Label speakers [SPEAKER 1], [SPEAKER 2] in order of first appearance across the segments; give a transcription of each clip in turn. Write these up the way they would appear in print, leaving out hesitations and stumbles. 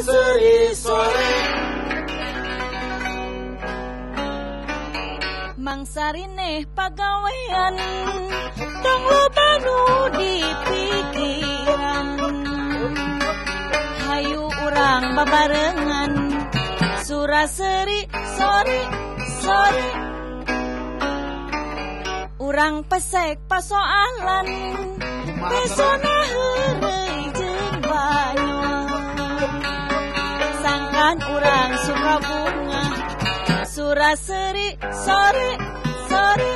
[SPEAKER 1] Suri sore.
[SPEAKER 2] Mangsarineh pagawean tong loba nu dipikiran. Hayu urang babarengan suraseri sore sore. Urang pesek pasoalan pesona heureuy jeung banyuan. Sangkan urang suka bunga suraseri sore sore.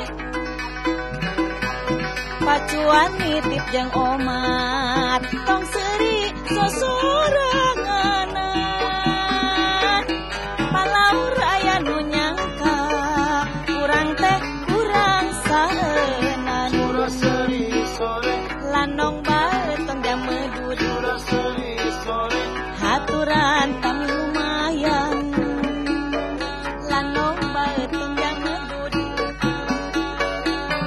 [SPEAKER 2] Pacuan nitip jeung omat tong seuri sosoranganan. Palaur aya nu nyangka urang teh kurang saeunan.
[SPEAKER 1] Suraseri sore.
[SPEAKER 2] Landong bae tong jamedud
[SPEAKER 1] Suraseri sore.
[SPEAKER 2] Haturan tami lumayan. Landong bae tong jamedud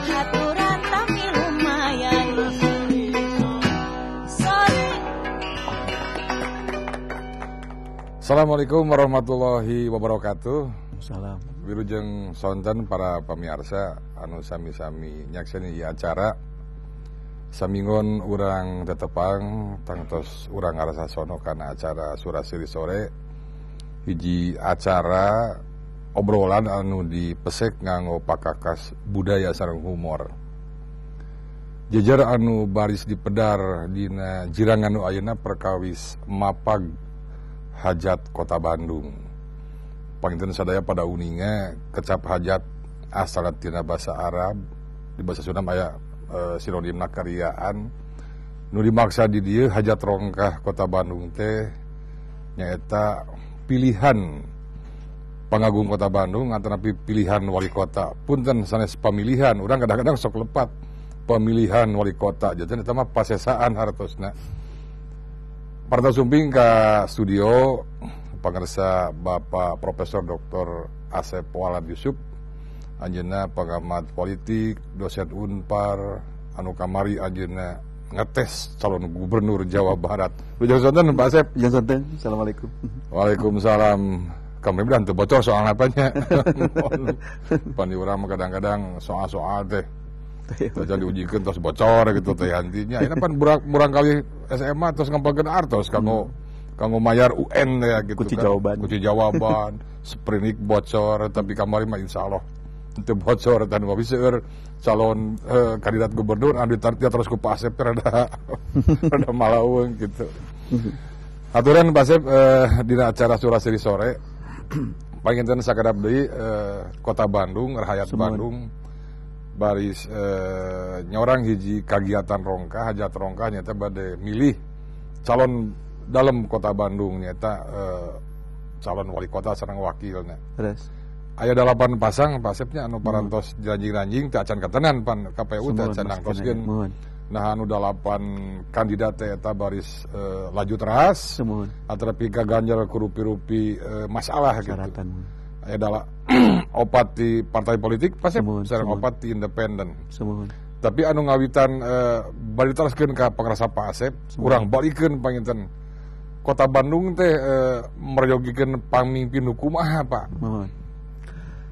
[SPEAKER 2] haturan tami lumayan. Sore.
[SPEAKER 3] Assalamualaikum warahmatullahi wabarakatuh.
[SPEAKER 4] Salam.
[SPEAKER 3] Wilujeng sonten para pamirsa anu sami-sami nyakseni ieu acara. Samingon urang tetepang tangtos urang ngarasa sono kana acara Suraseri Sore. Hiji acara obrolan anu dipesek nganggo pakakas budaya sareng humor. Jejer anu baris dipedar dina jirangan nu ayeuna perkawis mapag hajat Kota Bandung. Panginten sadaya pada uninga kecap hajat asal tina bahasa Arab, di bahasa Sunda aya sinonimna karyaan. Nu dimaksa di dieu hajat rongkah Kota Bandung teh nyaeta pilihan pangagung Kota Bandung atanapi pilihan wali kota. Punten sanes pamilihan, urang kadang-kadang sok lepat pemilihan wali kota. Jadi eta mah pasesaan hartosna. Parta sumping ka studio pangersa Bapak Profesor Dr. Asep Walad Yusuf, anjeunna pengamat politik, dosen Unpar, anu kamari anjeunna ngetes calon gubernur Jawa Barat. Wilujeng sonten Pak Asep.
[SPEAKER 4] Wilujeng sonten. Assalamualaikum.
[SPEAKER 3] Waalaikumsalam. Kami bilang teu bocor soal apanya. Pan urang mah kadang-kadang soal-soal teh teu diujikeun tos bocor gitu teh hantinya. Ini pan murang kali SMA tos ngampelkeun artos kanggo kanggo mayar UN ya gitu.
[SPEAKER 4] Kunci
[SPEAKER 3] kan.
[SPEAKER 4] Jawaban.
[SPEAKER 3] Kunci jawaban, sprinik bocor, tapi kamari mah insyaallah teu bocor dan wabi seueur calon kandidat gubernur anu ditarget terus ku Pak Asep rada rada malaueung gitu. Aturan Pak Asep dina acara Suraseri Sore panginten sakedap deui Kota Bandung, rahayat Bandung baris nyorang hiji kagiatan rongkah, hajat rongkah nyata bade milih calon dalam Kota Bandung nyata calon wali kota sareng wakilna.
[SPEAKER 4] Terus
[SPEAKER 3] aya 8 pasang Pak Asepnya anu parantos janjing-ranjing teh acan katenan pan KPU teh acan nangtoskeun. Nah anu 8 kandidat teh eta baris laju teras. Atanapi kaganjal ku rupi-rupi masalah gitu. Aya opat di partai politik pasti sareng opat di independen. Tapi anu ngawitan bari teraskeun ka pangrasa Pak Asep, urang balikeun panginten Kota Bandung teh meryogikeun pamimpin nu kumaha Pak.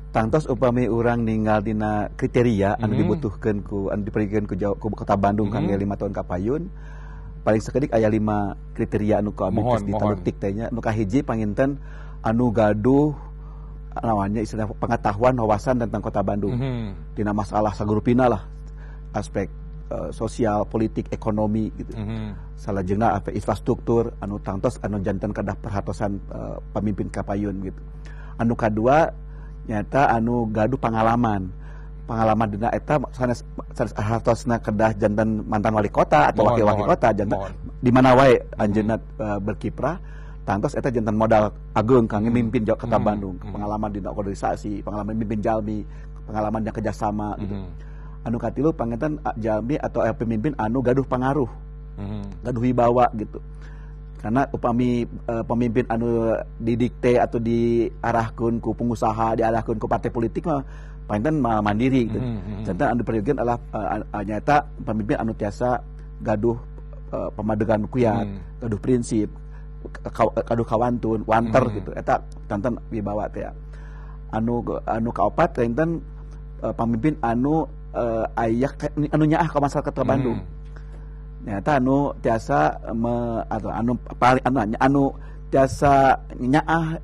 [SPEAKER 4] Tangtos upami urang ninggal dina kriteria anu dibutuhkeun ku anu diperikeun ku, ku Kota Bandung kangge 5 tahun kapayun. Paling sakedik aya 5 kriteria anu ku abdi geus ditalutik teh nya. Nu kahiji panginten anu gaduh namanya istilah pengetahuan wawasan tentang Kota Bandung. Dina masalah sagurupina lah, aspek sosial, politik, ekonomi gitu. Salajengna aspek infrastruktur anu tangtos anu janten kedah perhatosan pamimpin kapayun gitu. Anu kadua nyata anu gaduh pengalaman. Pengalaman dina eta sanes sanes hartosna kedah janten mantan wali kota atau wakil-wakil kota janten di mana wae anjeunna berkiprah. Tangtos eta janten modal ageung kangge mimpin Kota Bandung. Pengalaman dina organisasi, pengalaman mimpin jalmi, pengalaman dina kerjasama gitu. Anu katilu panginten jalmi atau pemimpin anu gaduh pangaruh, gaduh wibawa gitu. Karena upami pemimpin anu didikte atau diarahkeun ku pengusaha, diarahkeun ku partai politik mah panginten mandiri gitu. Janten anu diperlukeun adalah nyata pemimpin anu tiasa gaduh pamadegan kuyat, gaduh prinsip, gaduh kawantun wanter gitu eta janten wibawa teh anu anu kaopat janten pamimpin anu aya anu nyaah ka masyarakat Kota Bandung. Nyata anu tiasa atau anu paling anu tiasa nyaah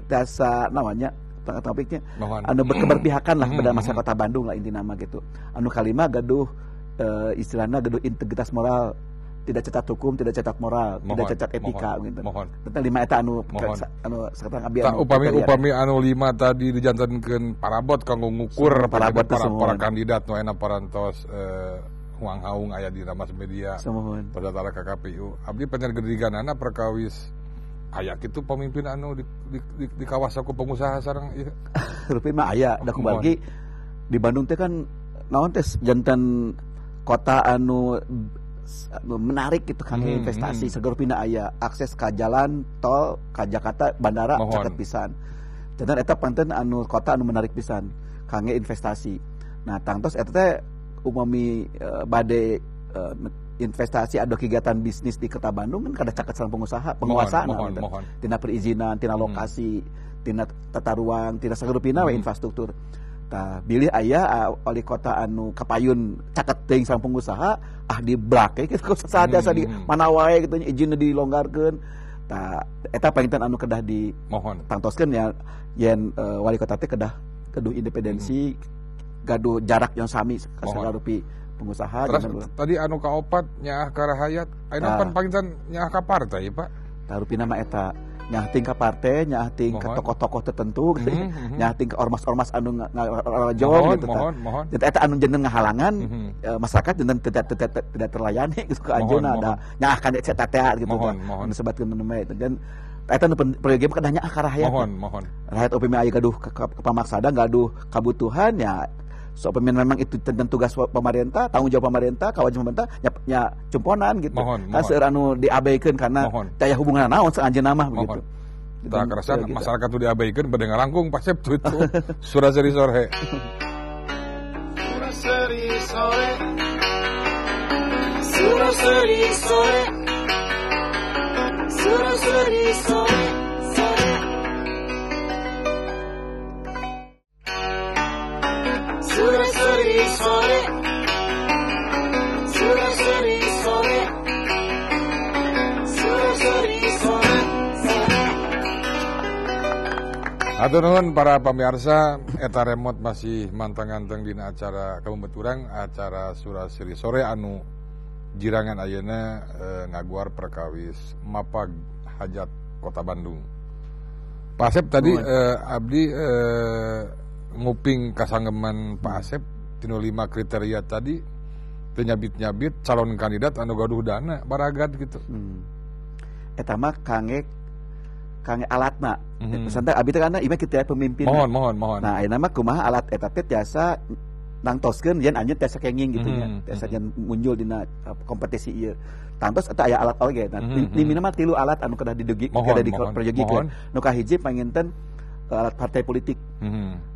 [SPEAKER 4] tiasa namanya topiknya anu berkeberpihakan lah kepada masyarakat Kota Bandung lah inti nama gitu. Anu kalima gaduh istilahnya gaduh integritas moral, tidak cacat hukum, tidak cacat moral, tidak cacat etika gitu. Tentang lima eta anu anu sekarang abi anu
[SPEAKER 3] upami anu lima tadi dijantenkeun parabot kanggo ngukur parabot para kandidat nu enak parantos huang haung aya di mass media. Pada ka KPU. Abdi pengen gediganana perkawis aya kitu pemimpin anu di kawasa ku pengusaha sareng ieu.
[SPEAKER 4] Rupi mah aya da kumargi di Bandung teh kan naon teh janten kota anu menarik gitu kangge investasi sagarupina aya akses ka jalan tol ka Jakarta bandara caket pisan. Janten eta panten anu kota anu menarik pisan kangge investasi. Nah tangtos eta teh umami bade investasi ada kegiatan bisnis di Kota Bandung kan kada caket sareng pengusaha penguasaan gitu. Tina perizinan, tina lokasi, tina tata ruang, tina sagarupina we infrastruktur. Tah bilih aya wali kota anu kapayun caket teuing sareng pengusaha ah diblake kitu saat asa di mana wae kitu izinna dilonggarkeun. Tah eta panginten anu kedah di tangtoskeun ya yen wali kota teh kedah keduh independensi gaduh jarak yang sami sagarupi pengusaha.
[SPEAKER 3] Terus tadi anu kaopat nyaah ka rahayat ayeuna pan panginten nyaah ka partai Pak.
[SPEAKER 4] Tah rupina mah eta nyaah ting ka partai, nyaah ting ka tokoh-tokoh tertentu gitu, nyaah ting ka ormas-ormas anu ngarajong gitu tah. Jadi eta anu jeneng ngahalangan masyarakat jeneng tidak terlayani gitu ka anjeunna da nyaah ka eta teh gitu tah. Anu sebatkeun nu mah dan eta nu peryogi mah kedah nyaah ka rahayat.
[SPEAKER 3] Mohon.
[SPEAKER 4] Rahayat upami aya gaduh pamaksada gaduh kabutuhan ya. So memang itu tentang tugas pemerintah, tanggung jawab pemerintah, kewajiban pemerintah, nya cumponan gitu. Kan seueur anu diabaikeun karena daya hubungan naon saanjeunna mah begitu.
[SPEAKER 3] Tah kerasa masyarakat tuh diabaikeun bade ngalangkung Pak Sep itu. Suraseri sore.
[SPEAKER 1] Suraseri sore. Suraseri sore. Suraseri sore. Suraseri sore, suraseri sore, suraseri sore.
[SPEAKER 3] Hatur nuhun para pemirsa, eta remote masih manteng-anteng dina acara Kabupaten acara Suraseri sore anu jirangan ayeuna ngaguar perkawis mapag hajat Kota Bandung. Pak Asep tadi abdi nguping kasanggeman Pak Asep tinu 5 kriteria tadi teu nyabit-nyabit calon kandidat anu gaduh dana baragat gitu.
[SPEAKER 4] Eta mah kangge alatna. Santai abi teh kana ieu kriteria pemimpin.
[SPEAKER 3] Mohon.
[SPEAKER 4] Nah, ayeuna mah kumaha alat eta teh tiasa nangtoskeun yen anjeun tiasa kenging gitu nya. Tiasa yen muncul dina kompetisi ieu. Tangtos eta aya alat oge. Nah, limina mah 3 alat anu kedah didugi kedah diperjogikeun. Nu kahiji panginten alat partai politik.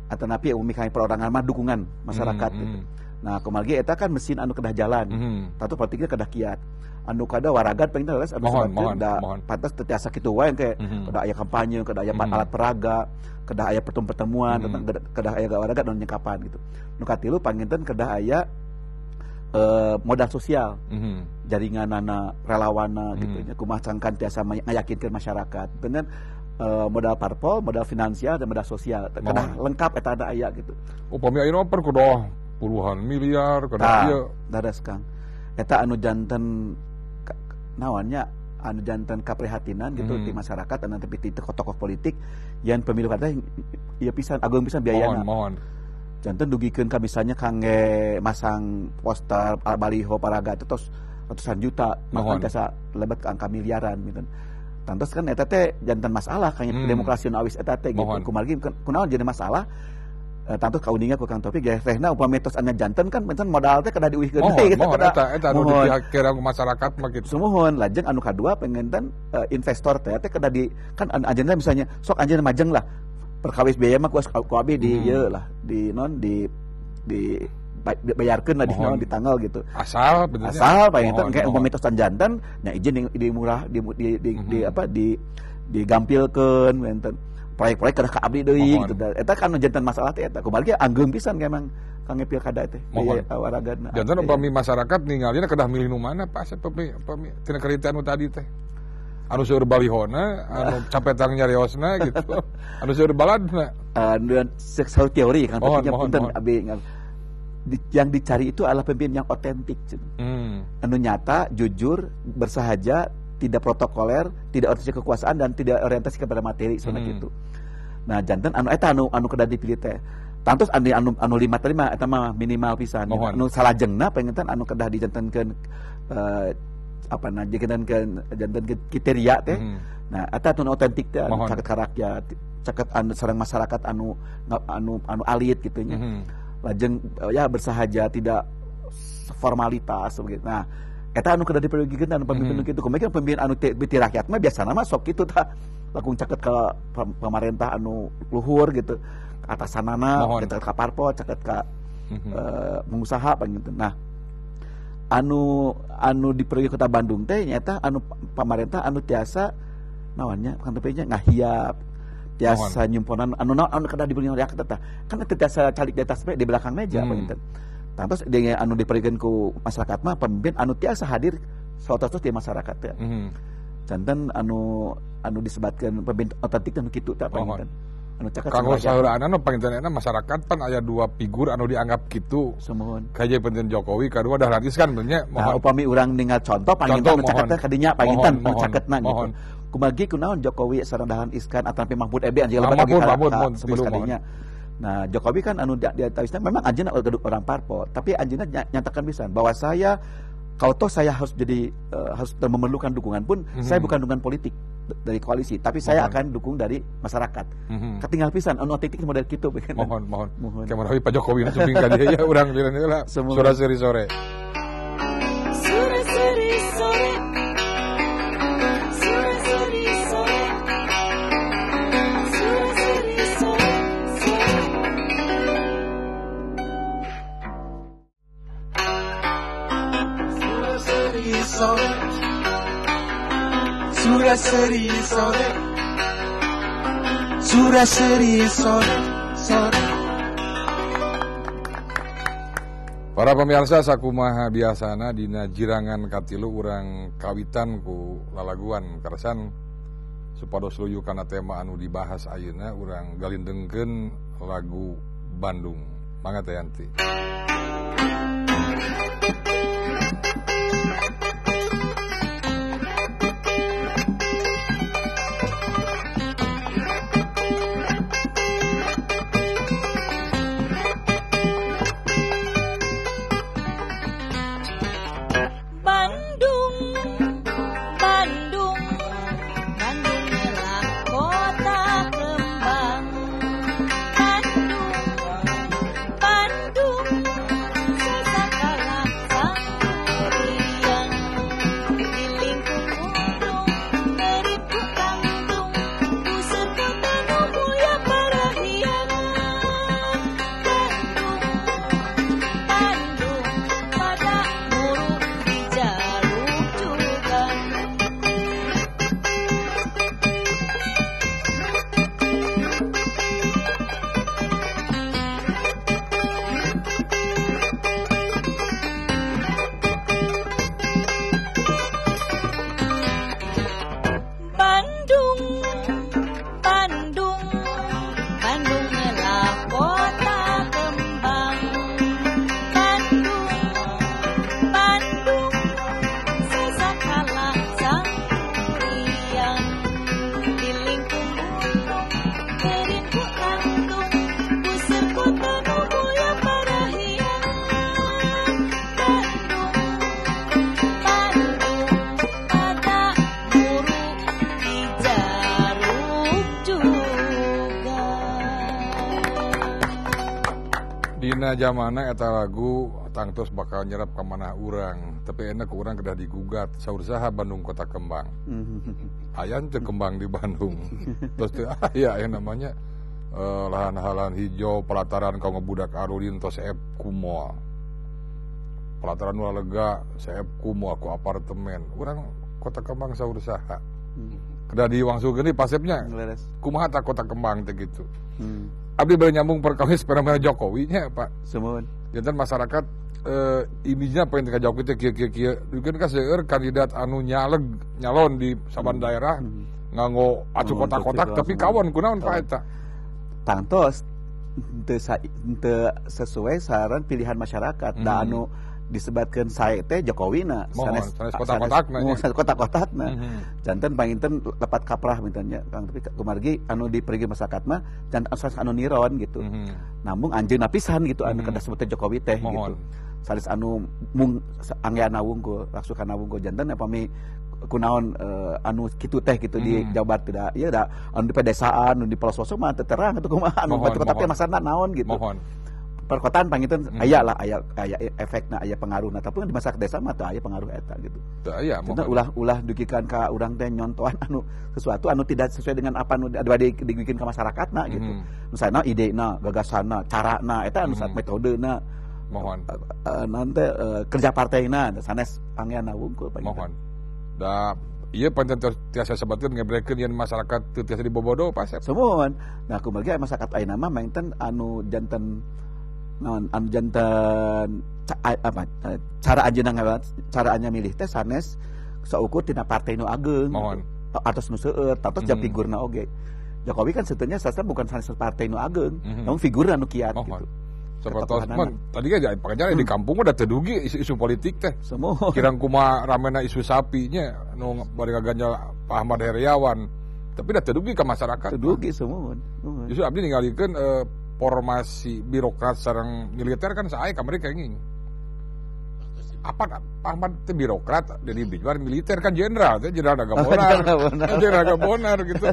[SPEAKER 4] Atau napi umumi kami perorangan mah dukungan masyarakat gitu. Nah, kumargi eta kan mesin anu kedah jalan. Tatu politiknya kedah kiat. Anu kada waragat pengen leres anu sebatkeun da pantas teu tiasa kitu wae engke kedah aya kampanye, kedah aya alat peraga, kedah aya pertemuan, kedah aya waragat anu nyengkapan gitu. Nu katilu panginten kedah aya modal sosial. Jaringanana, relawana gitu nya kumaha cangkan tiasa ngayakinkeun masyarakat. Bener modal parpol, modal finansial dan modal sosial. Kedah lengkap eta ada aya gitu.
[SPEAKER 3] Upami ayeuna per kudu puluhan miliar kedah ieu.
[SPEAKER 4] Daras Kang. Eta anu janten naonnya anu janten kaprihatinan gitu di masyarakat anu tapi ti tokoh politik yang pemilu kata ieu pisan agung pisan biayana.
[SPEAKER 3] Mohon.
[SPEAKER 4] Janten dugikeun ka misalnya kangge masang poster baliho paraga itu tos ratusan juta bahkan tiasa lebet ke angka miliaran gitu. Tantos kan eta teh janten masalah kayaknya demokrasi nu awis eta teh gitu. Kumargi kunaon jadi masalah tantos kauninga ku Kang Taufik ya rehna upami tos anya janten kan benten modal teh kedah diuihkeun deui gitu.
[SPEAKER 3] Mohon eta anu dipihak ku masyarakat mah kitu.
[SPEAKER 4] Sumuhun lajeng anu kadua pengen investor teh teh kedah di kan anjeunna misalnya sok anjeunna majeng lah perkawis biaya mah ku abi di ieu lah di non di Dibayarkeun lah di naon di tanggal gitu.
[SPEAKER 3] Asal benernya.
[SPEAKER 4] Asal panginten engke umpami tos jantan nya izin di murah di apa di digampilkeun wenten. Proyek-proyek kedah ka abdi deui gitu. Eta kan jantan masalah teh eta. Kumargi anggeum pisan emang kangge pilkada teh. Waragana.
[SPEAKER 3] Jantan upami masyarakat ningalina kedah milih nu mana Pak upami tina kriteria nu tadi teh. Anu seueur balihona, anu capetang nyariosna gitu. Anu seueur baladna.
[SPEAKER 4] Anu teori kan pentingnya punten abdi yang dicari itu adalah pemimpin yang otentik. Anu nyata, jujur, bersahaja, tidak protokoler, tidak orientasi kekuasaan dan tidak orientasi kepada materi sebenarnya gitu. Nah, jantan anu eta anu kedah dipilih teh. Tangtos anu 5 tadi mah eta mah minimal pisan. Anu salajengna panginten anu kedah dijantenkeun apa nah jantenkeun kriteria teh. Nah, eta anu otentik teh anu caket ka rakyat, caket anu sareng masyarakat anu anu anu alit kitu nya. Lajeng ya bersahaja, tidak formalitas begitu. Nah, eta anu kedah diperlukeun anu pemimpin kitu. Kumaha pemimpin anu ti rakyat mah biasana mah sok kitu tah. Langkung caket ka pamarentah anu luhur gitu. Atasanana caket ka parpol, caket ka pengusaha panginten. Nah, anu diperlukeun Kota Bandung teh nyaeta anu pamarentah anu tiasa naonnya kantepnya ngahiap tiasa nyumponan anu naon anu kedah diberi rakyat teh kan teu tiasa calik di atas di belakang meja panginten. Tangtos dengan anu diperlukeun ku masyarakat mah pemimpin anu tiasa hadir satos di masyarakat teh. Janten anu disebatkeun pemimpin otentik teh nu kitu teh panginten. Anu caket
[SPEAKER 3] kanggo saheulaanna nu panginten masyarakat pan aya dua figur anu dianggap kitu.
[SPEAKER 4] Sumuhun.
[SPEAKER 3] Kaje pemimpin Jokowi kadua Dahlan Iskan nya.
[SPEAKER 4] Nah, upami urang ningal contoh panginten anu caket teh kadinya panginten anu caketna gitu. Kumagi kunaon Jokowi sareng Dahlan Iskan ataupun Mahfud MD anjeun lebat oge sebut kadinya. Nah, Jokowi kan anu di antawisna memang anjeunna orang parpol, tapi anjeunna nyatakan pisan bahwa saya kalau toh saya harus jadi harus memerlukan dukungan pun saya bukan dukungan politik dari koalisi, tapi saya akan dukung dari masyarakat. Ketinggal pisan anu otentik model kitu.
[SPEAKER 3] Mohon. Kamarawi Pak Jokowi nu sumping ka dieu ya urang lieur heula. Sura seri sore.
[SPEAKER 2] Sura seri sore. Sura seri sore. Sura seri sore.
[SPEAKER 1] Sura seri sore. Sura seri sore. Sura seri sore sore.
[SPEAKER 3] Para pemirsa sakumaha biasana dina jirangan katilu urang kawitan ku lalaguan karsan supados luyu kana tema anu dibahas ayeuna urang galindengkeun lagu Bandung. Mangga Teh Yanti. Dina jamana eta lagu tangtos bakal nyerap ka manah urang, tapi enak urang kedah digugat saur saha Bandung Kota Kembang. Aya teu kembang di Bandung. Terus teu aya yang namanya lahan-lahan hijau pelataran kanggo budak arurin tos ep kumoal. Pelataran ulah lega, seepku mau aku apartemen. Urang Kota Kembang saur saha. Kedah diwangsulkeun deui pasepnya. Kumaha tah Kota Kembang teh gitu. Abdi bade nyambung perkawis fenomena Jokowi nya Pak.
[SPEAKER 4] Sumuhun.
[SPEAKER 3] Janten masyarakat imijna pengen ka Jokowi teh kieu-kieu. Duikeun ka seueur kandidat anu nyaleg nyalon di saban daerah nganggo acu kotak-kotak tapi kawon kunaon Pak eta.
[SPEAKER 4] Tangtos teu sesuai saran pilihan masyarakat. Da anu disebatkeun sae teh Jokowi na sanes
[SPEAKER 3] kotak-kotakna nya.
[SPEAKER 4] Sanes kotak-kotakna. Janten panginten lepat kaprah minten nya Kang, tapi kumargi anu dipergi masyarakat mah janten sanes anu niron gitu. Namun anjeunna pisan gitu anu kedah sebut Jokowi teh gitu. Sanes anu mung anggeana wungkul, laksukana wungkul janten upami kunaon anu kitu teh gitu di Jawa Barat tidak ieu da anu di pedesaan anu di pelosok mah teu terang atuh kumaha anu batu tapi masana naon gitu. Perkotaan panginten aya lah aya efekna aya pengaruhna tapi di masyarakat desa mah teu aya pengaruh eta gitu.
[SPEAKER 3] Teu aya
[SPEAKER 4] mohon. Ulah dugikan ka urang teh nyontohan anu sesuatu anu tidak sesuai dengan apa anu bade dibikin ka masyarakatna gitu. Misalna idena, gagasanna, carana eta anu metodena.
[SPEAKER 3] Mohon.
[SPEAKER 4] Naon teh kerja partaina sanes pangeana wungkul panginten.
[SPEAKER 3] Mohon. Da ieu pancen tiasa sebatkeun ngebrekeun yen masyarakat teu tiasa dibobodo Pak Asep.
[SPEAKER 4] Sumuhun. Nah kumargi masyarakat ayeuna mah mangten anu janten naon anu janten apa cara anjeunna ngawat cara anjeunna milih teh sanes saukur tina partai nu ageng gitu. Atos nu seueur tatos jam figurna oge. Jokowi kan sebetulnya sastra bukan sanes partai nu ageng, namun figurna nu kiat gitu.
[SPEAKER 3] Sapertos man, tadi kan pangajar di kampung udah tedugi isu-isu politik teh.
[SPEAKER 4] Semua.
[SPEAKER 3] Kirang kumaha ramena isu sapinya nu bari ngaganjal Pak Ahmad Heriawan. Tapi udah tedugi ke masyarakat.
[SPEAKER 4] Tedugi semua.
[SPEAKER 3] Justru abdi ningalikeun formasi birokrat sareng militer kan sae kamari kenging. Apa Pak Ahmad teh birokrat jadi bijuar militer kan jenderal teh jenderal Naga Bonar. Jenderal Naga Bonar gitu.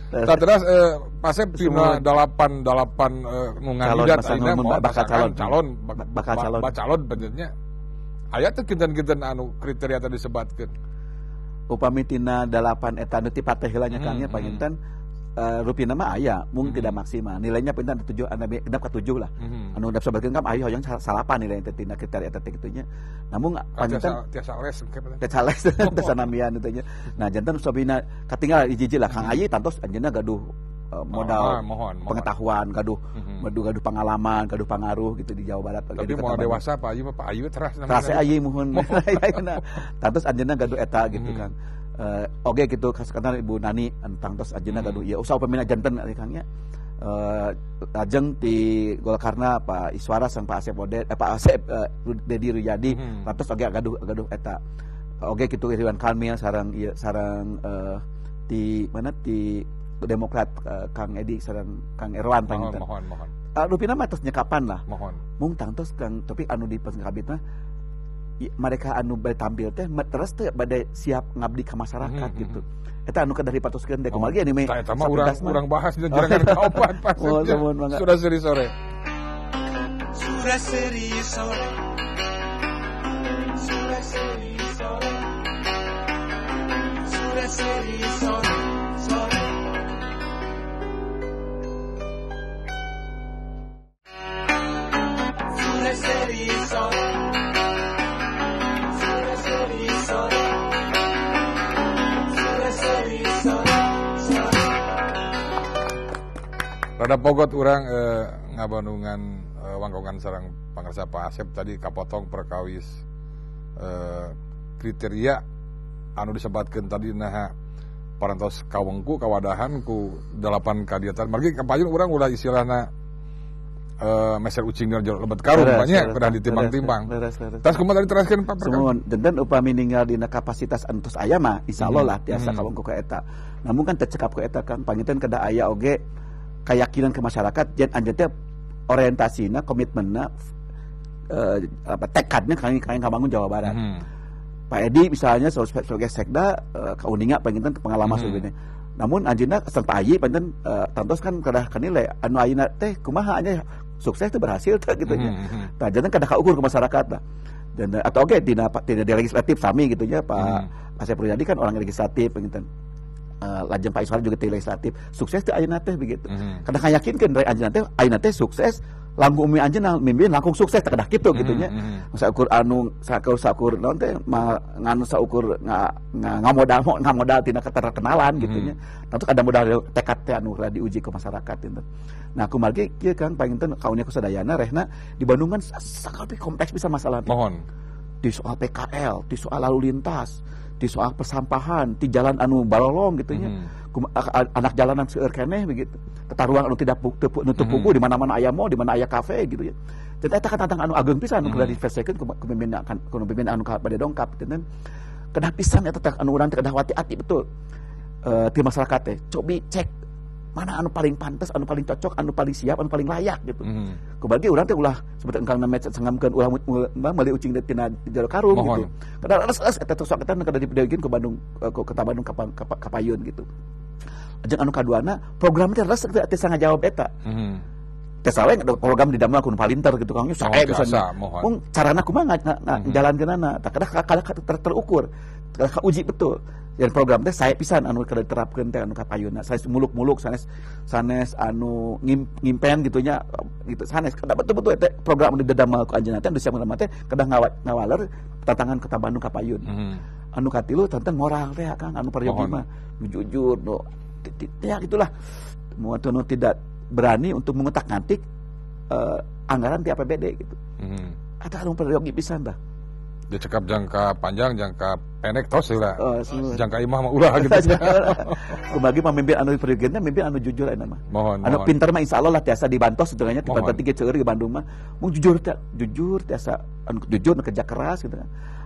[SPEAKER 3] Tah terus Pasep tina 88 nu ngandidat ayeuna bakal calon bakal calon benernya. Aya teh kinten-kinten anu kriteria tadi disebatkeun.
[SPEAKER 4] Upami tina 8 eta anu ti partai heula nya Kang nya panginten rupina mah aya mung tidak maksimal. Nilainya pinten 7 anu genep ka 7 lah. Anu udah sebatkeun kan aya hoyong salapan nilai teh tina kriteria eta teh kitu nya. Namun panginten
[SPEAKER 3] tiasa les
[SPEAKER 4] tiasa les tiasa namian kitu nya. Nah janten sabina katinggal hiji-hiji lah Kang Ayi tantos anjeunna gaduh modal pengetahuan, gaduh gaduh pengalaman, gaduh pengaruh gitu di Jawa Barat.
[SPEAKER 3] Tapi mau dewasa Pak Ayi mah Pak Ayi teras
[SPEAKER 4] namanya. Teras Ayi muhun. Tantos anjeunna gaduh eta gitu Kang. Oge gitu karena Ibu Nani tangtos anjeunna gaduh ieu usah upamina janten Kang nya. Lajeng ti Golkarna Pak Iswara sareng Pak Asep Oded, Pak Asep Dedi Ruyadi tangtos oge gaduh eta. Oge kitu Ridwan Kamil sareng ieu sareng ti mana ti Demokrat Kang Edi sareng Kang Erwan panginten.
[SPEAKER 3] Mohon.
[SPEAKER 4] Rupina mah tos nyekapan lah.
[SPEAKER 3] Mohon.
[SPEAKER 4] Mung tangtos Kang tapi anu dipersengkabit mah mereka anu bade tampil teh terus teh bade siap ngabdi ka masyarakat gitu. Eta anu kedah dipatoskeun teh kumaha ge anime.
[SPEAKER 3] Eta mah urang bahas dina jirangan kaopat pas. Sudah seri sore.
[SPEAKER 1] Sudah seri sore. Sudah seri sore. Sudah seri sore. Sore. Sudah seri sore.
[SPEAKER 3] Rada pogot urang ngabandungan wangkongan sareng pangersa Pak Asep tadi kapotong perkawis kriteria anu disebatkeun tadi naha parantos kawengku kawadahan ku 8 kadiatan margi kapayun urang ulah istilahna meser ucing dina lebet karung banyak kedah ditimbang-timbang. Tas kumaha tadi teraskeun Pak Perkawis?
[SPEAKER 4] Sumuhun janten upami ninggal dina kapasitas anu tos aya mah insyaallah lah tiasa kawengku ka eta. Namun kan teu cekap ku eta Kang panginten kedah aya oge keyakinan ke masyarakat jen anjeun teh orientasina komitmenna apa tekadnya kami kabangun Jawa Barat. Pak Edi misalnya sebagai sekda kauninga panginten pengalaman sebagainya. Namun anjeunna sareng Pak Ayi panginten tantos kan kedah kanilai anu ayeuna teh kumaha nya sukses teh berhasil teh gitu nya. Tah janten kedah kaukur ke masyarakat lah. Dan atau oke dina di legislatif sami gitu nya Pak Asep Ruyadi kan orang legislatif panginten. Lajeng Pak Iswara juga di legislatif sukses teh ayeuna teh begitu. Kadang yakinkeun rek anjeunna teh ayeuna teh sukses Langkung umi anjeunna mimpin langkung sukses teh kedah kitu kitu nya. Saukur anu saukur naon teh nganu saukur ngamodal tina keterkenalan gitu nya. Tentu ada modal tekad teh anu rada diuji ke masyarakat gitu. Nah kumargi kieu Kang panginten kaunya ku sadayana rehna di Bandung kan sakali kompleks bisa masalah.
[SPEAKER 3] Mohon.
[SPEAKER 4] Di soal PKL, di soal lalu lintas, di soal persampahan, di jalan anu balolong gitu nya. Anak jalanan seueur keneh begitu. Tata ruang anu tidak nutup pugu di mana-mana aya mall, di mana aya kafe gitu ya. Jadi eta kan tantangan anu ageung pisan anu kudu diselesaikan ku pemimpin anu bade dongkap gitu. Kedah pisan eta teh anu urang teh kedah hati-hati betul. Ti masyarakat teh cobi cek mana anu paling pantas, anu paling cocok, anu paling siap, anu paling layak gitu. Kubagi urang teh ulah seperti engkang namanya sengamkeun ulah meuli ucing tina jero karung gitu. Kedah leres eta sok eta kedah dipidagikeun ke Bandung ke Kota Bandung kapayun gitu. Jeung anu kaduana program teh leres teh tiasa ngajawab eta. Teh sawe program didamel ku nu palinter gitu Kang. Sae bisa. Mung carana kumaha ngajalankeunana tah kedah terukur, kedah kauji betul. Dan program teh saya pisan anu kedah diterapkeun teh anu kapayunna. Sanes muluk-muluk, sanes sanes anu ngimpen gitu nya gitu sanes. Kedah betul-betul teh program anu didamel ku anjeunna teh anu disiapkeun teh kedah ngawaler tantangan Kota Bandung kapayun. Anu katilu tentang moral teh Kang anu peryogi mah nu jujur nu ya gitulah. Nu tidak berani untuk mengutak-ngatik anggaran di APBD gitu. Atau anu peryogi pisan tah.
[SPEAKER 3] Dia cekap jangka panjang, jangka pendek tos lah. Jangka imah mah ulah gitu.
[SPEAKER 4] Kumbagi pamimpin anu peryogi mimpin anu jujur eta mah.
[SPEAKER 3] Mohon.
[SPEAKER 4] Anu pinter mah insyaallah lah tiasa dibantos setengahnya tiba-tiba tiga seueur di Bandung mah. Mung jujur teh, jujur tiasa anu jujur anu kerja keras gitu.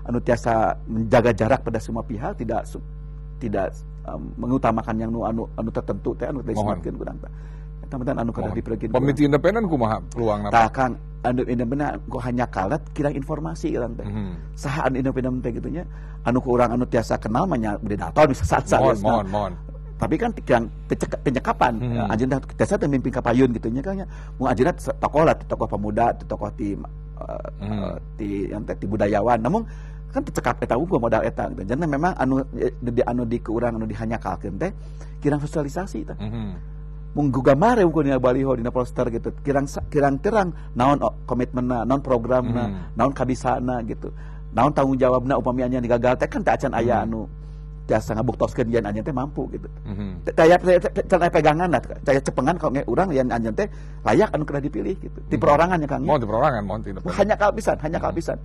[SPEAKER 4] Anu tiasa menjaga jarak pada semua pihak, tidak mengutamakan yang anu anu tertentu teh anu disematkeun kurang teh. Eta mah anu kedah dipergin.
[SPEAKER 3] Pamiti independen kumaha peluangna?
[SPEAKER 4] Tah Kang, anu independen ku hanya kalat kirang informasi urang teh. Saha anu independen teh kitu nya, anu ku urang anu tiasa kenal mah nya beda data bisa saat-saat.
[SPEAKER 3] Mohon.
[SPEAKER 4] Tapi kan kirang penyekapan. Anjeunna tiasa teh mimpin kapayun kitu nya Kang nya. Mun anjeunna tokoh lah, tokoh pemuda, tokoh ti ti yang teh ti budayawan. Namun kan tercekap eta unggul modal eta gitu. Jadi memang anu di anu di ke urang anu dihanyakalkeun teh kirang sosialisasi teh. Mung gambar unggul dina baliho dina poster gitu. Kirang kirang terang naon komitmenna, naon programna, naon kabisana gitu. Naon tanggung jawabna upami anjeun gagal teh kan teh acan aya anu tiasa ngabuktoskeun yen anjeun teh mampu gitu. Teh aya pegangan lah, teh cepengan kalau urang yen anjeun teh layak anu kedah dipilih gitu. Di perorangan ya Kang.
[SPEAKER 3] Mohon di perorangan, mohon di
[SPEAKER 4] hanya kapisan, hanya kapisan.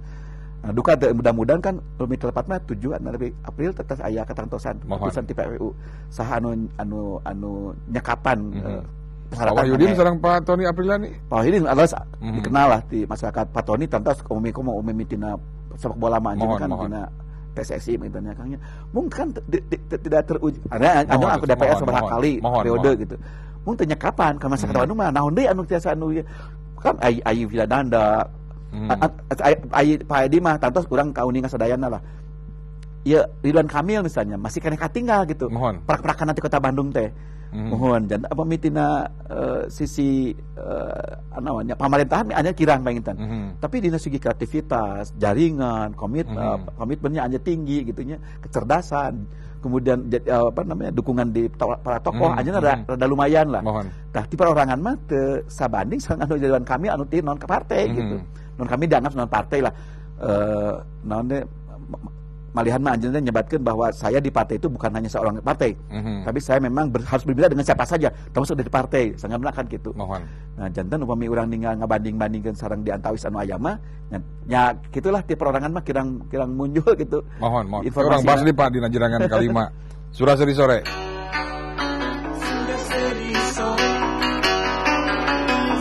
[SPEAKER 4] Nah, duka mudah-mudahan kan lebih tepat mah 7 lebih April tetap aya ketantosan keputusan ti PPU saha anu anu anu nyekapan
[SPEAKER 3] Pak Wahyudin sareng Pak Tony Aprilani.
[SPEAKER 4] Pak Wahyudin adalah dikenal lah di masyarakat. Pak Tony tantos umumi kumaha umumi tina sepak bola mah anjeun kan tina PSSI gitu nya Kang nya. Mungkin tidak teruji. Ada anu aku DPR sabaraha kali periode gitu. Mung teu nyekapan ka masyarakat Bandung mah naon deui anu tiasa anu kan ai ai Vilananda. Ai Pak Edi mah tantos urang kauninga sadayana lah. Ya Ridwan Kamil misalnya masih keneh katinggal gitu. Prak-prakan nanti Kota Bandung teh. Mohon jangan apa mitina sisi namanya pemerintahan hanya kirang panginten. Tapi dina segi kreativitas, jaringan, komitmennya hanya tinggi gitu nya, kecerdasan, kemudian apa namanya dukungan di para tokoh hanya rada lumayan lah. Tah ti perorangan mah teu sabanding sareng anu Ridwan Kamil anu ti non ke partai gitu. Non kami dianggap non partai lah. Naon teh malihan mah anjeunna nyebatkeun bahwa saya di partai itu bukan hanya seorang partai, tapi saya memang harus berbeda dengan siapa saja, termasuk dari partai. Sanggapna kan gitu.
[SPEAKER 3] Mohon.
[SPEAKER 4] Nah, janten upami urang ninggal ngabanding-bandingkeun sareng di antawis anu aya mah, nya gitulah ti perorangan mah kirang kirang muncul gitu.
[SPEAKER 3] Mohon, mohon. Urang bahas deui Pak dina jirangan kalima. Suraseri sore.
[SPEAKER 1] Suraseri sore.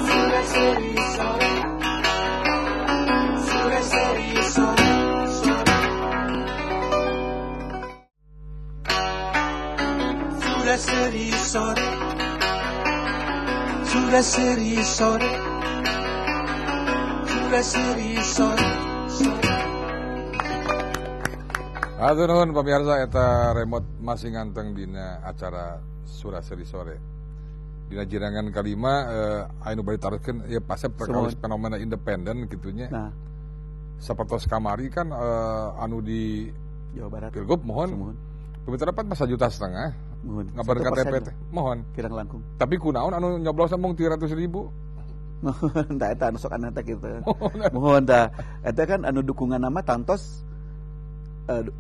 [SPEAKER 1] Suraseri sore. Suraseri sore. Suraseri sore. Suraseri sore. Suraseri sore.
[SPEAKER 3] Hatur nuhun pamirsa eta remote masih nganteng dina acara Suraseri sore. Dina jirangan kalima anu bade taroskeun ieu pasep perkawis fenomena independen kitu nya. Nah. Sapertos kamari kan anu di
[SPEAKER 4] Jawa Barat.
[SPEAKER 3] Pilgub mohon. Pemirsa dapat masa 1,5 juta. Ngabar KTP teh. Mohon.
[SPEAKER 4] Kirang langkung.
[SPEAKER 3] Tapi kunaon anu nyoblos mung 300.000.
[SPEAKER 4] Tah eta anu sok aneh teh kitu. Mohon tah eta kan anu dukungan nama tangtos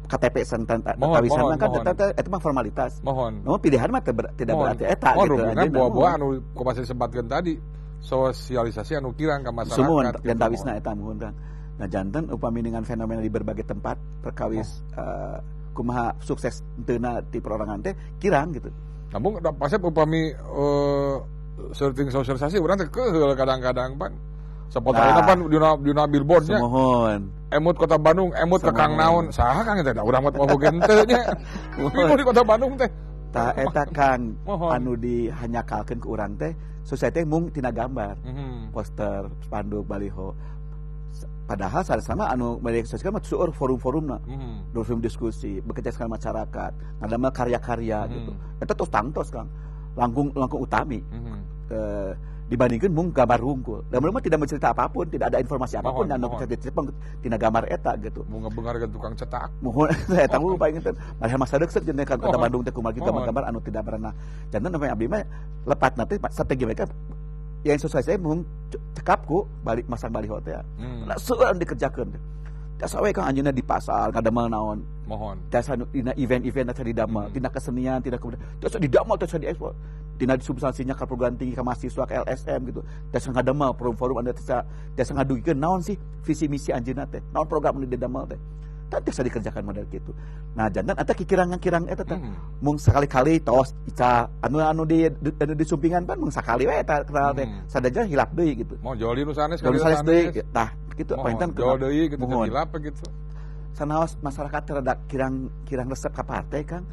[SPEAKER 4] KTP santan tawisana kan tetap eta mah formalitas.
[SPEAKER 3] Mohon.
[SPEAKER 4] Namun pilihan mah tidak berarti eta
[SPEAKER 3] gitu. Mohon buah-buah anu kumaha disebutkeun tadi sosialisasi anu kirang ka masyarakat.
[SPEAKER 4] Sumuhun dan tawisna eta muhun Kang. Nah janten upami dengan fenomena di berbagai tempat perkawis kumaha sukses henteu ti perorangan teh kirang gitu.
[SPEAKER 3] Namun pasti upami searching sosialisasi urang teh keheul kadang-kadang pan. Sapotarina pan dina billboardnya.
[SPEAKER 4] Sumuhun.
[SPEAKER 3] Emut Kota Bandung, emut ke Kang naon, saha Kang eta da urang mah poho henteu nya. Di Kota Bandung teh.
[SPEAKER 4] Tah eta Kang anu dihanyakalkeun ku urang teh, sosialisasi teh mung tina gambar. Poster, spanduk, baliho. Padahal sama anu media sosial mah seueur forum-forumna. Forum diskusi, bekerja sama masyarakat, ngadamel karya-karya gitu. Eta tos tangtos Kang. Langkung utami. Dibandingkan mung gambar hungkul. Dan mereka tidak mencerita apapun, tidak ada informasi apapun dan cerita tina gambar eta gitu.
[SPEAKER 3] Mun ngabengarkeun tukang cetak.
[SPEAKER 4] Muhun eta mah paling teh. Padahal masa deuk jeung kan Kota Bandung teh kumaha gambar-gambar anu tidak pernah. Janten sampai abdi mah lepatna teh strategi mereka yang sosialisasi mung cekap ku balik masang baliho teh. Lah seueur anu dikerjakeun. Tiasa we Kang anjeunna di pasar ngadamel naon.
[SPEAKER 3] Mohon.
[SPEAKER 4] Tiasa dina event-event tiasa didamel, tina kesenian, tina kebudayaan. Tiasa didamel, tiasa diekspor. Tina substansinya ka perguruan tinggi, ka mahasiswa, ka LSM gitu. Tiasa ngadamel forum-forum anu tiasa ngadugikeun naon sih visi misi anjeunna teh. Naon program anu didamel teh. Tah tiasa dikerjakan model kitu. Nah, janten eta kikirang-kirang eta teh. Mung sakali-kali tos ica anu di anu disumpingan pan mung sakali we eta kenal teh. Sadaja hilap deui gitu.
[SPEAKER 3] Mau joli nu sanes
[SPEAKER 4] kali sanes deui. Tah gitu panginten
[SPEAKER 3] jol deui gitu hilap gitu.
[SPEAKER 4] Sanaos masyarakat rada kirang resep ka partai Kang.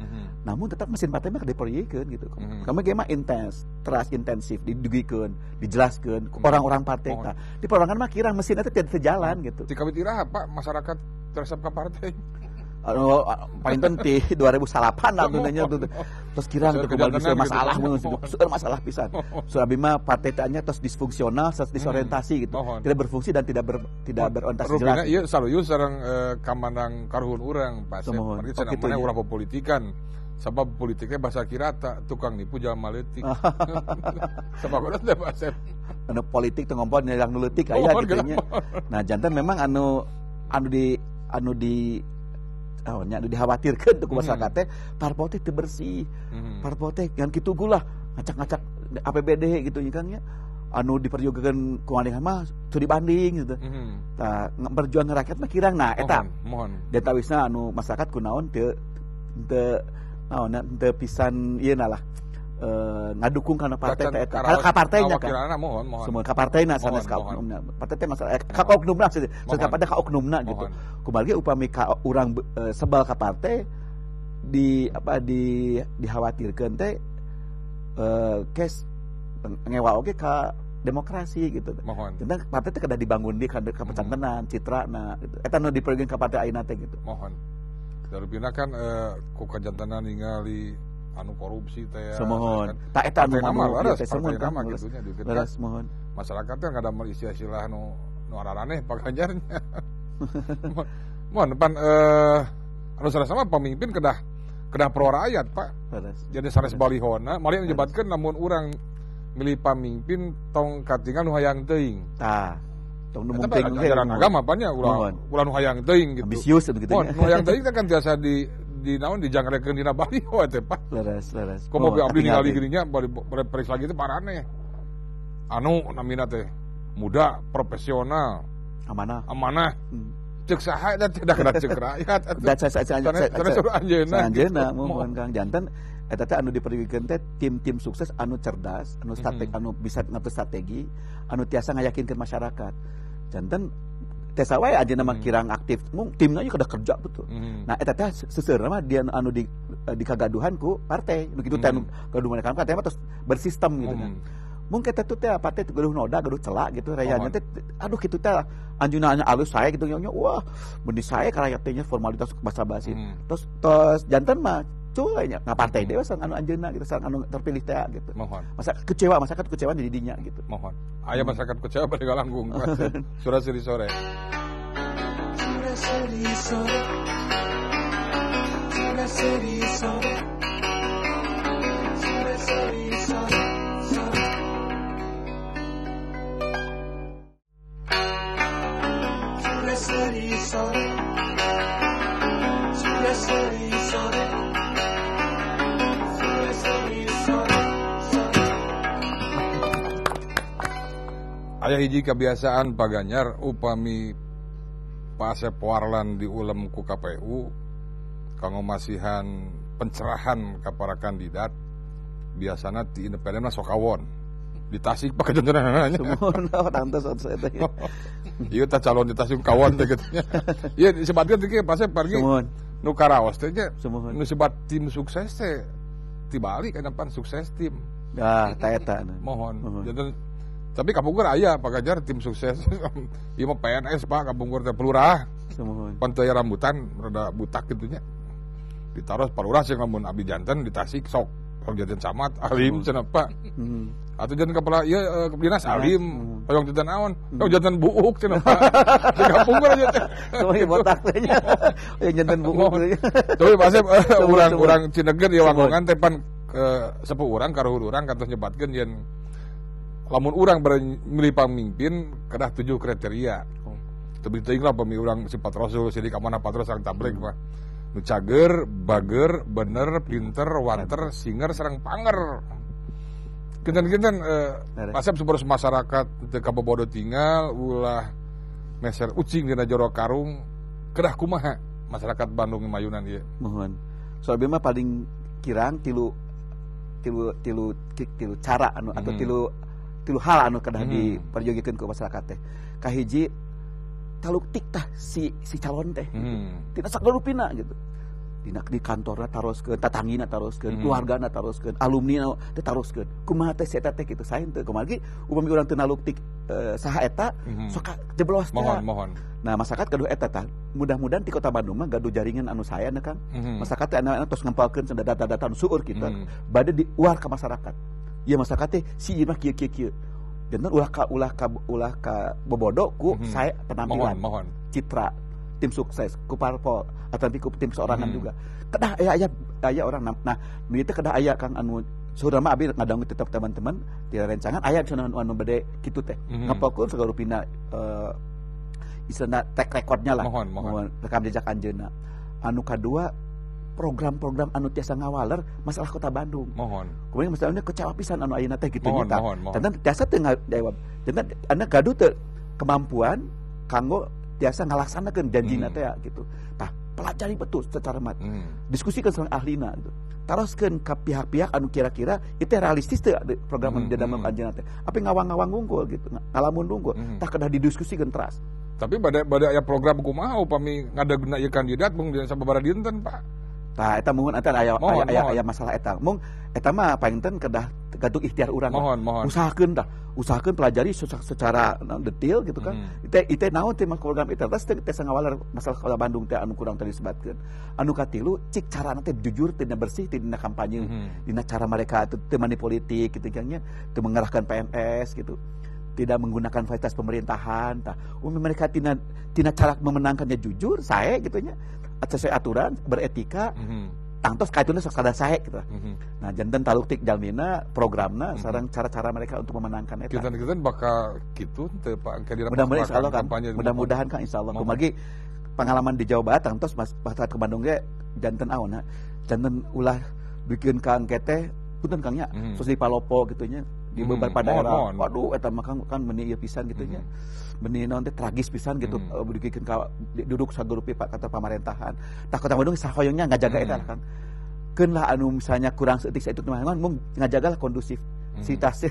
[SPEAKER 4] Namun tetap mesin partai mah diperiekeun gitu. Kami ge mah intens, teras intensif didugikeun, dijelaskeun ku orang-orang partai tah. Di perorangan mah kirang mesin eta tidak sejalan gitu.
[SPEAKER 3] Ti kawit iraha Pak masyarakat resep ka partai.
[SPEAKER 4] Anu paling ti 2008 lah nya tuh. Terus kirang teu kumaha masalah mun seueur masalah pisan. Surah abdi mah partai teh nya tos disfungsional, tos disorientasi gitu. Tidak berfungsi dan tidak berorientasi jelas.
[SPEAKER 3] Rupina ieu saluyu sareng kamandang karuhun urang Pak. Margi cenah maneh urang politikan. Sabab politiknya bahasa kirata, tukang nipu jalma leutik. Sabab urang teh Pak Asep.
[SPEAKER 4] Anu politik teu ngompol nyerang nu leutik aya kitu nya. Nah janten memang anu di nya dikhawatirkeun tuh ku masyarakat teh parpol teh teu bersih. Parpol teh ngan kitu gulah ngacak-ngacak APBD gitu nya Kang nya. Anu diperjuangkeun ku aneh mah teu dibanding gitu. Tah berjuang rakyat mah kirang nah eta.
[SPEAKER 3] Mohon.
[SPEAKER 4] Dan tawisna anu masyarakat kunaon teu naon teu pisan ieu na lah. Ngadukung kana partai teh eta. Ka partainya kan.
[SPEAKER 3] Mohon.
[SPEAKER 4] Semua ka partaina sanes ka oknumna. Partai teh masalah ka oknumna sih. Sanes pada ka oknumna gitu. Kumargi upami ka urang sebal ka partai di apa di dikhawatirkeun teh kes ngewa oge ka demokrasi gitu.
[SPEAKER 3] Mohon.
[SPEAKER 4] Tentang partai teh kedah dibangun di ka pecantenan, citrana gitu. Eta nu dipergieun ka partai ayeuna teh gitu.
[SPEAKER 3] Mohon. Darupina kan ku kajantenan ningali anu korupsi teh.
[SPEAKER 4] Sumuhun. Tah eta anu
[SPEAKER 3] leres,
[SPEAKER 4] sumuhun
[SPEAKER 3] nama gitu nya
[SPEAKER 4] leres muhun.
[SPEAKER 3] Masyarakat teh ngadamel istilah-istilah nu araraneh Pak Ganjarnya. Mohon pan anu sanes pemimpin kedah pro rakyat Pak.
[SPEAKER 4] Leres.
[SPEAKER 3] Jadi sanes balihona, malih nyebatkeun lamun urang milih pamimpin tong katingal nu hayang teuing.
[SPEAKER 4] Tah. Tong nu mungkin
[SPEAKER 3] ajaran agama pan nya ulah nu hayang teuing gitu.
[SPEAKER 4] Ambisius gitu
[SPEAKER 3] nya. Nu hayang teuing kan tiasa di naon dijangrekeun dina baliho teh Pak.
[SPEAKER 4] Leres, leres.
[SPEAKER 3] Komo abdi ningali gininya bari periksa lagi teh paraneh. Anu namina teh muda, profesional,
[SPEAKER 4] amanah.
[SPEAKER 3] Amanah. Cek saha eta tidak kena cek rakyat atuh.
[SPEAKER 4] Da anjeunna mohon Kang janten eta teh anu diperlukeun teh tim-tim sukses anu cerdas, anu strategi, anu bisa ngatur strategi, anu tiasa ngayakinkeun masyarakat. Janten teh sawae anjeunna mah kirang aktif, mung timna ieu kedah kerja betul. Nah eta teh seuseurna mah dia anu di dikagaduhan ku partai, nu kitu teh anu gaduhan ka partai mah terus bersistem gitu kan. Mung eta teh partai gaduh noda, gaduh celak gitu, rayanya teh aduh kitu teh anjeunna alus sae gitu nya wah benih sae ka rakyat teh nya formalitas basa-basi. Terus tos janten mah cuy nya ngapartai deui sareng anu anjeunna gitu, sareng anu terpilih teh gitu.
[SPEAKER 3] Mohon.
[SPEAKER 4] Masa kecewa, masyarakat kecewa di dinya gitu.
[SPEAKER 3] Mohon. Aya masyarakat kecewa bade galanggung. Suraseri sore.
[SPEAKER 1] Suraseri sore. Suraseri sore. Suraseri sore. Sore.
[SPEAKER 3] Aya hiji kebiasaan Pak Ganjar upami Pak Asep Warlan diulem ku KPU kanggo masihan pencerahan ka para kandidat biasana ti independen mah sok kawon. Di Tasik Pak jantenanana nya.
[SPEAKER 4] Sumuhun tangtos eta.
[SPEAKER 3] Ieu tah calon di Tasik kawon teh kitu nya. Ieu disebatkeun teh Pak Asep pargi.
[SPEAKER 4] Sumuhun.
[SPEAKER 3] Nu karaos teh nya.
[SPEAKER 4] Sumuhun.
[SPEAKER 3] Nu sebat tim sukses teh tibalik kana pan sukses tim.
[SPEAKER 4] Dah ta eta.
[SPEAKER 3] Mohon. Janten tapi kapungkur aya Pak Ganjar tim sukses. Ieu mah PNS Pak kapungkur teh pelurah.
[SPEAKER 4] Sumuhun.
[SPEAKER 3] Pan teu aya rambutan rada butak kitu nya. Ditaros palurah sih lamun abdi janten di Tasik sok hoyong janten camat alim cenah Pak. Atau janten kepala ieu dinas alim hoyong janten naon? Hoyong janten buuk cenah Pak. Di kapungkur aja teh.
[SPEAKER 4] Kumaha botak teh nya. Hoyong janten buuk.
[SPEAKER 3] Tapi Pak Asep urang-urang Cineger ieu wanggongan teh pan sepuh urang karuhur urang kantos nyebatkeun yen lamun urang milih pamimpin kedah 7 kriteria. Teu teuing lah pami urang sifat rasul sidik amanah patros sareng tabligh mah. Nu cager, bager, bener, pinter, wanter, singer, sareng panger. Kinten-kinten Asep supados masyarakat teu kabobodo tinggal ulah meser ucing dina jero karung kedah kumaha masyarakat Bandung mayunan ieu.
[SPEAKER 4] Mohon. Soalnya mah paling kirang tilu cara anu atau tilu hal anu kedah diperjogikeun ku masyarakat teh. Kahiji taluktik tah si calon teh gitu. Tina sagalupina gitu. Dina di kantorna taroskeun, tatangina taroskeun, keluargana taroskeun, alumni teh taroskeun. Kumaha teh si eta teh kitu saen teu. Kumargi upami urang teu naluktik saha eta sok jeblos teh.
[SPEAKER 3] Mohon.
[SPEAKER 4] Nah, masyarakat gaduh eta tah. Mudah-mudahan di Kota Bandung mah gaduh jaringan anu sae na Kang. Masyarakat teh anu tos ngempalkeun data-data anu seueur kitu. Bade diuar ka masyarakat. Ieu masyarakat teh si ieu mah kieu kieu kieu. Janten ulah ka bobodo ku sae penampilan.
[SPEAKER 3] Mohon.
[SPEAKER 4] Citra tim sukses ku parpol atau ku tim seorangan juga. Kedah aya orang nah nu ieu teh kedah aya Kang anu saudara mah abi ngadangu tetep teman-teman di rencangan aya cenah anu bade kitu teh. Ngapalkeun sagarupina istilahna track recordnya lah.
[SPEAKER 3] Mohon.
[SPEAKER 4] Rekam jejak anjeunna. Anu kadua program-program anu tiasa ngawaler masalah Kota Bandung.
[SPEAKER 3] Mohon.
[SPEAKER 4] Kemudian masalahnya kecewa pisan anu ayeuna teh kitu nya.
[SPEAKER 3] Mohon.
[SPEAKER 4] Janten tiasa teu ngajawab. Janten anu gaduh teu kemampuan kanggo tiasa ngalaksanakeun janjina teh gitu. Tah pelajari betul secara mat. Diskusikan sareng ahlina gitu. Taroskeun ka pihak-pihak anu kira-kira itu realistis teu program anu didamel anjeunna teh. Apa ngawang-ngawang wungkul gitu, ngalamun wungkul. Tah kedah didiskusikeun teras.
[SPEAKER 3] Tapi bade aya program kumaha upami ngadegna ieu kandidat mung dina sababaraha dinten, Pak.
[SPEAKER 4] Tah eta muhun eta aya masalah eta. Mung eta mah painten kedah gaduh ikhtiar urang.
[SPEAKER 3] Mohon.
[SPEAKER 4] Usahakeun tah. Usahakeun pelajari secara detail gitu kan. Ite naon teh program eta tas teh ngawaler masalah Kota Bandung teh anu kurang tadi disebatkeun. Anu katilu cik carana teh jujur teh bersih teh dina kampanye, dina cara mereka teu money politik gitu kan nya, teu mengerahkan PMS gitu. Tidak menggunakan fasilitas pemerintahan tah. Umi mereka tina cara memenangkannya jujur sae gitu nya. Sesuai aturan, beretika, tangtos kaituna sok sada sae gitu. Nah, janten taluktik jalmina, programna, sareng cara-cara mereka untuk memenangkan eta.
[SPEAKER 3] Kinten-kinten bakal kitu teu Pak engke dina
[SPEAKER 4] mudah-mudahan insyaallah kan. Mudah-mudahan kan insyaallah. Kumargi pengalaman di Jawa Barat tangtos masyarakat ke Bandung ge janten aona. Janten ulah bikin ka engke teh punten Kang nya, sos di Palopo gitu nya. Di beberapa daerah, waduh, eta mah kan meni ieu pisan gitu nya. Meni naon teh tragis pisan gitu, dugikeun ka duduk sagurupi Pak kantor pamerintahan. Tah Kota Bandung sahoyongnya ngajaga eta lah Kang. Keun lah anu misalnya kurang seetik saeutik mah mung ngajagalah kondusif. Situasi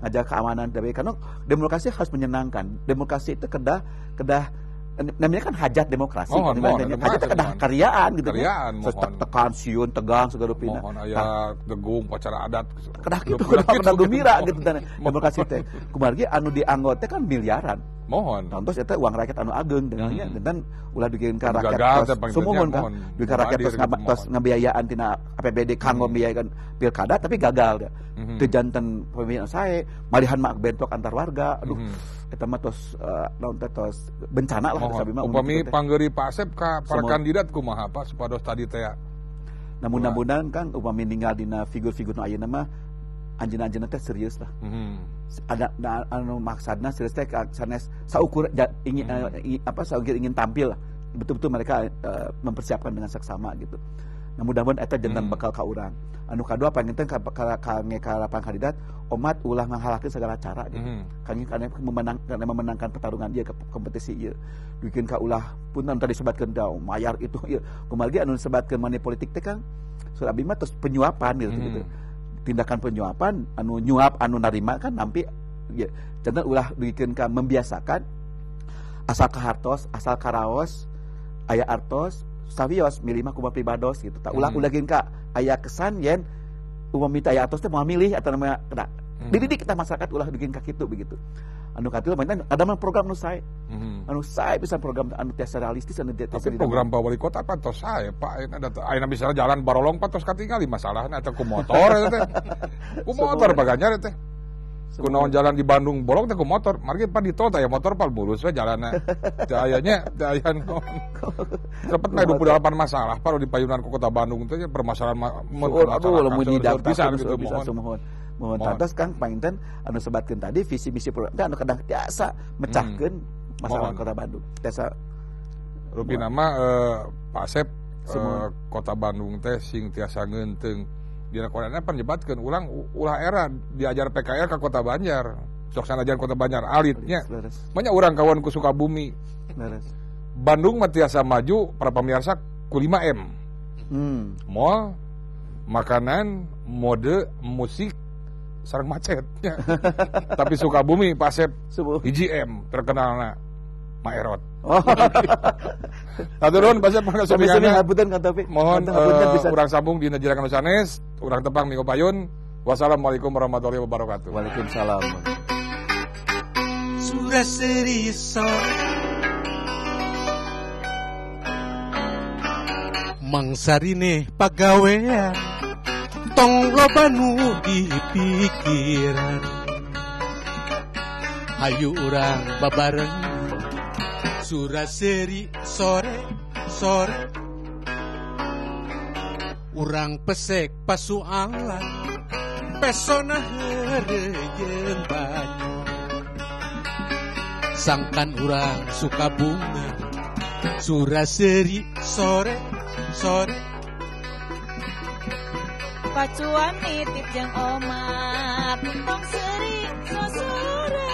[SPEAKER 4] ngajaga keamanan tapi karena demokrasi harus menyenangkan. Demokrasi itu kedah namanya kan hajat demokrasi. Hajat kedah karyaan gitu.
[SPEAKER 3] Karyaan, mohon.
[SPEAKER 4] Tekan siun tegang sagarupina.
[SPEAKER 3] Mohon aya degung upacara adat.
[SPEAKER 4] Kedah kitu kedah gembira gitu demokrasi teh. Kumargi anu dianggo teh kan miliaran.
[SPEAKER 3] Mohon.
[SPEAKER 4] Tontos eta uang rakyat anu ageng dengannya dan ulah dugikeun ka rakyat tos sumuhun kan. Dugi ka rakyat tos ngabiayaan tina APBD kanggo biayakan pilkada tapi gagal. Teu janten pemimpin sae, malihan mah bentrok antar warga. Aduh, eta mah tos naon teh tos bencana lah sabi mah.
[SPEAKER 3] Upami panggeri Pak Asep ka para kandidat kumaha Pak supados tadi teh.
[SPEAKER 4] Nah, mudah-mudahan kan upami ninggal dina figur-figur nu ayeuna mah anjeunna-anjeunna teh serius lah. Ada anu maksadna serius teh sanes saukur ingin apa saukur ingin tampil lah. Betul-betul mereka mempersiapkan dengan seksama gitu. Nah, mudah-mudahan eta janten bekal ka urang. Anu kadua panginten ka kangge ka lapang kandidat omat ulah ngahalakeun segala cara gitu. Kangge kana memenangkan pertarungan ieu, kompetisi ieu. Bikin ka ulah pun anu tadi sebatkeun da mayar itu ieu. Kumargi anu disebatkeun money politik teh Kang, saur abdi mah tos penyuapan gitu, gitu. Tindakan penyuapan anu nyuap anu narima kan nampi ya, janten ulah bikin ka membiasakan asal kahartos, asal karaos, aya artos, sawios milih mah kumaha pribados gitu. Tak ulah ulah geuning ka aya kesan yen upami teu aya artos teh moal milih atau namanya kena. Dididik kita masyarakat ulah bikin ka kitu begitu. Anu katilu mainan ada mah program nu sae. Anu sae bisa program anu tiasa realistis anu tiasa
[SPEAKER 3] Tapi program Pak Wali Kota apa tos sae Pak, ayeuna da ayeuna misalnya jalan barolong Pak tos katingali masalahna eta ku motor eta teh. Ku motor Pak Ganjar teh. Kunaon jalan di Bandung bolong teh ku motor, margi pan di tol teh aya motor pal bulus we jalanna. Teu aya nya, teu aya naon. Cepet mah 28 masalah Pak di payunan ku Kota Bandung teh permasalahan
[SPEAKER 4] aduh lamun
[SPEAKER 3] pisan gitu
[SPEAKER 4] mohon. Mohon tantos Kang panginten anu sebatkeun tadi visi misi program teh anu kadang tiasa mecahkeun masalah Kota Bandung. Tiasa
[SPEAKER 3] rupina mah Pak Asep Kota Bandung teh sing tiasa ngeunteung. Dina koranna pan nyebatkeun ulang ulah era diajar PKL ka Kota Banjar. Sok sanajan Kota Banjar alitnya. Banyak urang kawan ku Sukabumi. Bandung mah tiasa maju para pemirsa ku 5M. Mall, makanan, mode, musik, sareng macet. Tapi Sukabumi Pak Asep hiji M terkenalna Maerot. Oh. Hatur nuhun Pak Asep
[SPEAKER 4] sami-sami hapunten Kang Taufik.
[SPEAKER 3] Mohon urang sambung dina jirakan sanes, urang tepang minggu payun. Wassalamualaikum warahmatullahi wabarakatuh.
[SPEAKER 4] Waalaikumsalam.
[SPEAKER 1] Suraseri sore Mangsarine pagawean tong loba nu dipikiran. Hayu urang babareng Suraseri sore sore urang pesek pasualan pesona heureuyeun banyu sangkan urang suka bunga Suraseri sore sore
[SPEAKER 2] pacuan nitip jeung omat tong seuri sosore.